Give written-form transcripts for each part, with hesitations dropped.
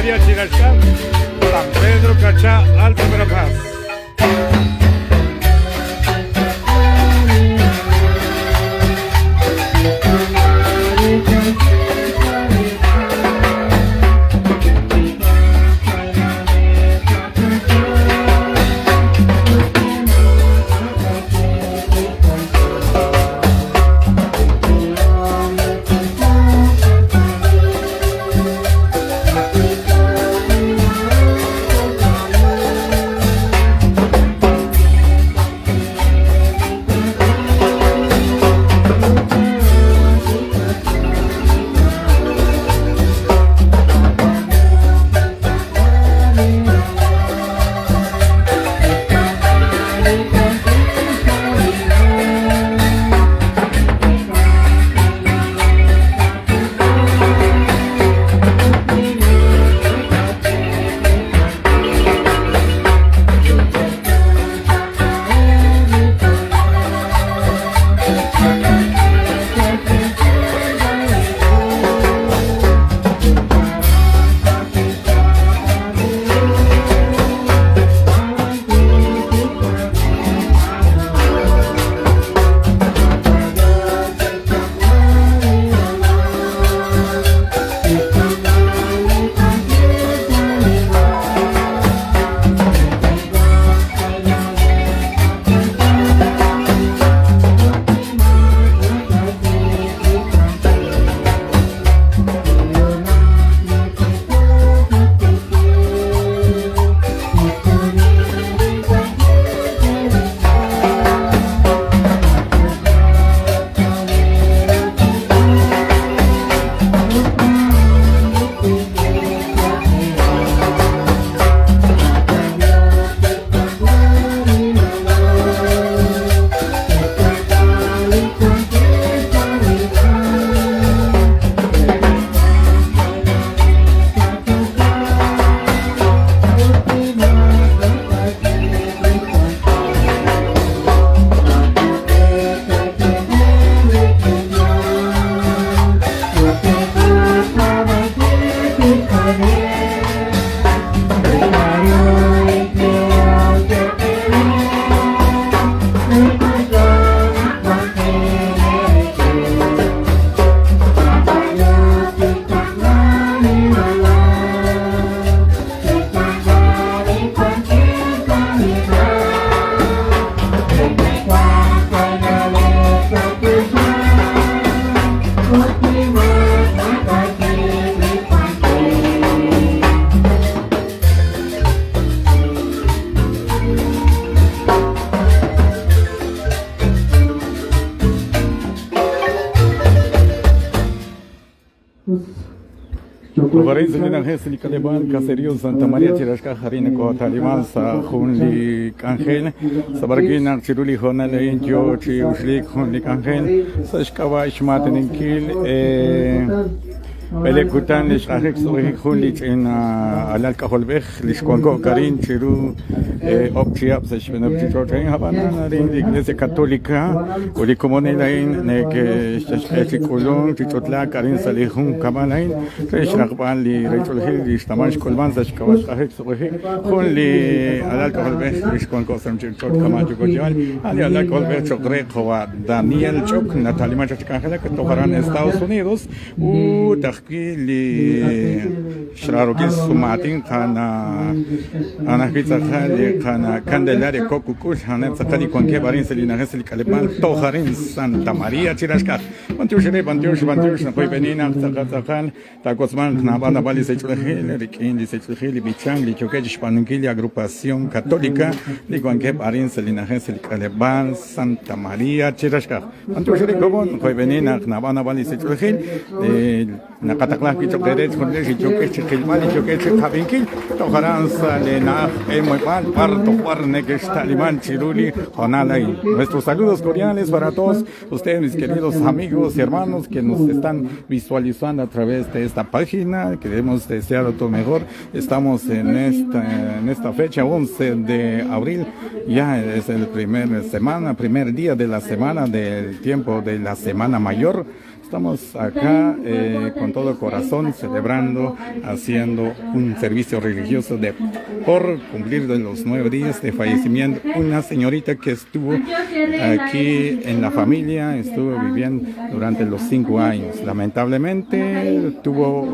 María Chiraxk'aj, San Pedro Cachá, Alta Verapaz. Lorenzo li k'aleb'aal Caserío Santa María Chiraxk'aj arin nakoo'ataliman sa' jun li k'anjel sa' b'arwi' naq chiru li hoonal a'in yoo chi uxliik jun li k'anjel sa' xk'ab'a' xmaateninkil b'eleeb' kutan li xq'ajik xtz'uqijik jun li ch'ina alal k'ajolb'ej li xwanko'k arin chiru oob' chihab' sa' xb'een ruuchich'och' a'in. Ab'anan arin li Iglesia Católica ut li komonil a'in neke'xk'e chi k'ulunk chi ch'utlaak arin sa' li junkab'al a'in re xraqb'al li rech'oolejil li xtaman xk'ulman sa' xk'ab'a' xq'ajik xtz'uqijik jun li alal k'ajolb'ej li xwanko'k sa' ruuchich'och' kama' yuwa'ch'il a' li alal k'ajolb'ej cho'q re qawa' Daniel Ch'ok nata'liman chaq chi k'anjelak toj aran Estados Unidos. Ut ajwi' li xraarokil sumaatin qana a'an ajwi' tz'aqal li qana Candelaria Kokuk'ul a'aneb' tz'aqal li wankeb' arin sa' li na'ajej sa' li k'aleb'aal toj arin Santa Maria Chiraxk'aj. B'antiox eere, b'antiox, b'antiox naqoyb'eni naq tz'aqal tz'aqal taawotzmanq naab'al naab'al li sech'lejil rik'in li sech'lejil li b'ichank li yookeb' chixb'aanunkil li Agrupación Católica li wankeb' arin sa' li na'ajej sa' li k'aleb'aal Santa Maria Chiraxk'aj. B'antiox eere komon, qoyb'eni naq naab'al naab'al li sech'lejil naqataqla ajwi' cho'q eere chixjunil li yookex chi qilb'al, li yookex chi qab'inkil toj aran sa' li na'aj muheb'aal b'ar toj b'ar nekexta'liman chiru li hoonal a'in. Nuestros saludos cordiales para todos ustedes, mis queridos amigos y hermanos que nos están visualizando a través de esta página. Queremos desear todo mejor. Estamos en esta fecha, 11 de abril, ya es el primer semana, primer día de la semana del tiempo de la Semana Mayor. Estamos acá con todo corazón celebrando, haciendo un servicio religioso de por cumplir de los 9 días de fallecimiento una señorita que estuvo aquí en la familia, estuvo viviendo durante los 5 años. Lamentablemente tuvo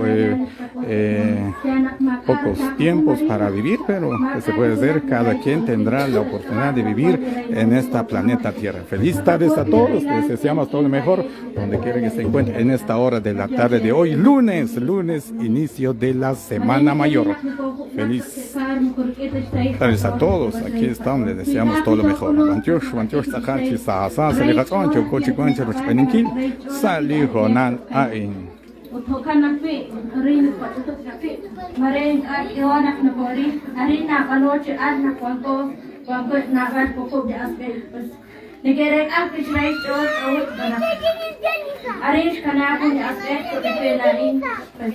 pocos tiempos para vivir, pero ¿qué se puede hacer? Cada quien tendrá la oportunidad de vivir en esta planeta Tierra. Feliz tardes a todos, les deseamos todo lo mejor donde quiera que se encuentren en esta hora de la tarde de hoy, lunes, lunes, inicio de la Semana Mayor. Feliz tardes a todos, aquí estamos, les deseamos todo lo mejor. Bantiox, bantiox, tz'aqal, sa, sa, sa, choco, chicuan, chero, sali, jonal, ain. Ut jo'kan ajwi' arin naqach'utub' qib', mare ink'a' k'iho naq nokooril, arin naab'alo chi al naq wanko wanko naab'al wuqub' li asb'ej pues neke'reek'a ajwi' xrahil xch'ool k'a'ut xb'aan naq arin xkanaak jun li asb'ej cho'q we laa'in pues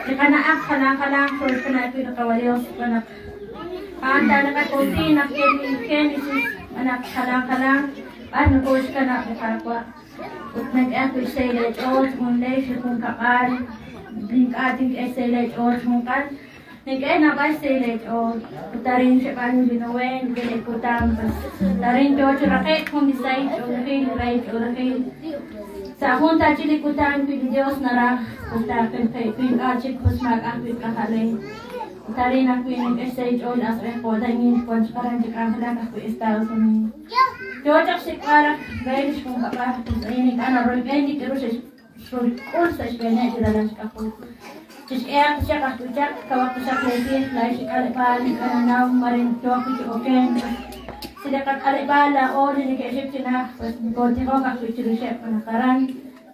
li qana'aj jalan jalanq xooxkanaak wi' li Qawa' Dios xb'aan naq a'an taanaqak'uti naq Genesis xb'aan naq jalan jalanq b'ar nokooxkanab' li Qaawa'. Ut nank'e ajwi' xsahil eech'ool junley li junkab'al, ink'a' tink'e xsahil eech'ool junqal, nink'e naab'al xsahil eech'ool. Ut arin xeb'aanu li noween, li kutan, pues arin yoo chi raqe'k jun li sahil ch'oolejil, li rahil ch'oolejil. Sa' jun tachi li kutan wi li Dios naraj, ut taaqilqe' wi ink'a' chik pues maak'a' ajwi' qajale. Ut arin ajwi' nink'e xsahil ch'ool asb'ej Dañil wan xqaran chi k'anjelak ajwi' Estados Unidos. Yoo chaq xsik'b'al raj re li xjunkab'al, pues a'in ink'a' naroyb'en li k'aru xe'xk'ul sa' xb'eeneb' li ralal xk'ajol. Chixk'ehaq taxaq ajwi' chaq, kawaq taxaq leetij, laa'ex li k'aleb'aal ink'a' nanaw mare yoo ajwi' chi okenk. Sa' li qak'aleb'aal laa'o li neke'xik chi najt, pues nokootijok ajwi' chirixeb' naq aran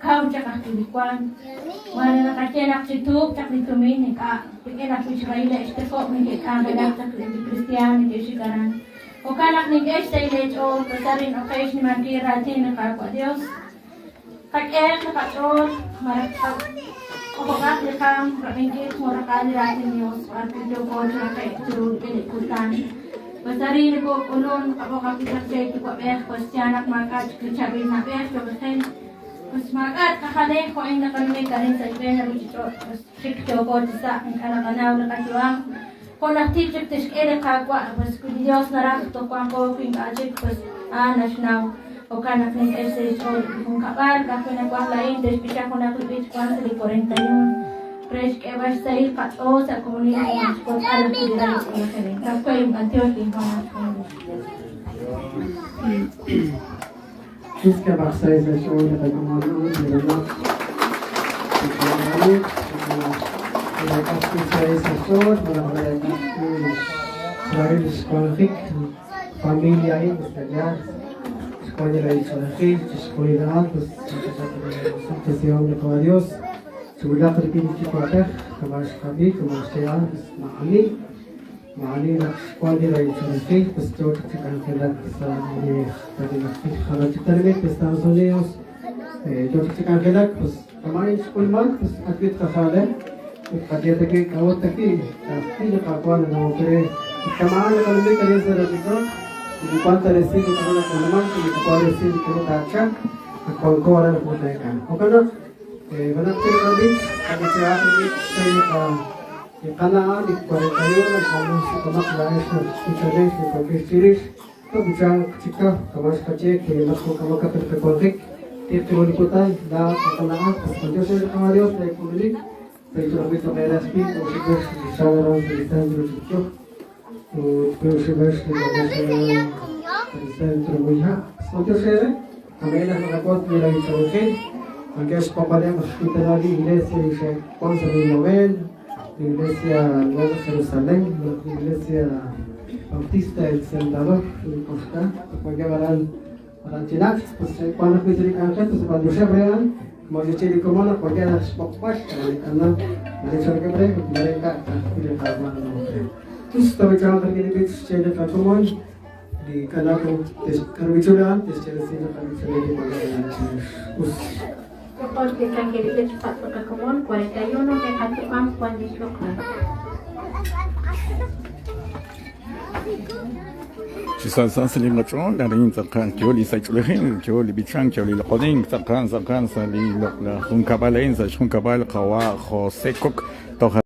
kaw chaq ajwi' li wank. Mare naqaye naq chi tuub' chaq li tumin ink'a' rik'in ajwi' xrahileb' xtiqob' neke'k'anjelak chaq li kristiaan neke'xik aran. Jo'kan naq nink'e xsahil eech'ool, pues arin oqej xnimankil raatin li Qaawa' Dios. Qak'ehaq li qach'ool malaj qak'ojob'aq li qaam rab'inkil jun raqal li raatin Dios b'ar wi' yooko chi raqe'k chiru li kutan. Pues arin nokok'ulun qab'oq ajwi' chaq che yuwa'b'ej, pues yaal naq maak'a' chik li chaab'il na'b'ej cho'q qe. Pues maak'a' tqajale jo'in naqanumik arin sa' xb'een li ruuchich'och', pues xik yooko chi sa' ink'a' naqanaw li qayu'am. Jo' najtil chik tixk'e li Qaawa', pues wi li Dios naraj toj wanqo wi ink'a' chik, pues a'an naxnaw. Jo'kan naq nink'e xsahil xch'ool li junkab'al, ka'ajwi' nawaj laa'in te'xb'icha junaq li b'ich wank sa' li 41 re xk'eeb'al xsahil qach'ool sa' komonil ut xwotzb'al ajwi' li rahil ch'oolejil. Ka'ajwi' b'antiox linhoonal. Iska baxsay sa xch'ool li qakomon ut li ranaq xrahil xwanjik familia a'in pues allá xwan li rahil ch'oolejil chixjunil a'an pues osob'tesihom li Qawa' Dios chiwulaq rik'in li yuwa'b'ej kama' xqab'i kama' xye a'an pues ma'ani ma'ani naq xwan li rahil ch'oolejil pues yoo chaq chi k'anjelak sa' li jalan chik tenamit Estados Unidos yoo chaq chi k'anjelak pues kama' xk'ulman pues ajwi' tqajale ut qaye taki' k'a'ut taki' ka'ajwi' li Qaawa' nanawok re kama'an li qalumik arin sa' ruuchich'och' wan ta resil li k'a'ru nak'ulman wan resil li k'a'ru taachalq ak wanko aran juntaq'an jo'kan naq wanaq chik qab'ich qab'ichahaq li b'ich re li qana'an li 41 qamusiq'omaq laa'ex naq b'ichalex li wankex chirix qab'ichanq chi kaw kama' xqaye kuyumaq jo'kamakaq li qawanjik tiq ru li kutan laa'at li qana'an pues b'antiox re li Qawa' Dios re k'ulunik sa' cho'q wi' oxib'ex li xawaran sa' li centro Chikyoj ut wi oxib'ex li sa' li centro Muyha' b'antiox re Amén naqak'ut li rahil ch'oolejil wankex xb'oqb'aleb' ajwi' tana li iglesia li xe'wan sa' li Noel, la iglesia Nueva Jerusalén, la iglesia Bautista El Salvador, li koxka wankeb' aran aran chinach pues xe'wan ajwi' sa' li k'anjel pues b'antioxeb' re a'an como xe'che li komon naq wankeb' naq xb'oqb'al li k'anam mare chalkeb' re ut mare ink'a' ka'ajwi' li Qaawa' nanawok re. Tus tob'ichanq rik'in li b'ich che li qakomon li k'anako k'arub'ichul a'an tixch'eresí li qab'ichalil li wankeb' aran chirix. Us. Propos de Canguerilech Patpacacomón 41 de Catupam Juan de Xloq'al. Chi sa sa' li qach'ool arin tz'aqal yo li sach'olejil, yo li b'ichank, yo li loq'onink tz'aqal tz'aqal sa' li loq'laj junkab'al a'in sa' xjunkab'al qawa' José Coc toj.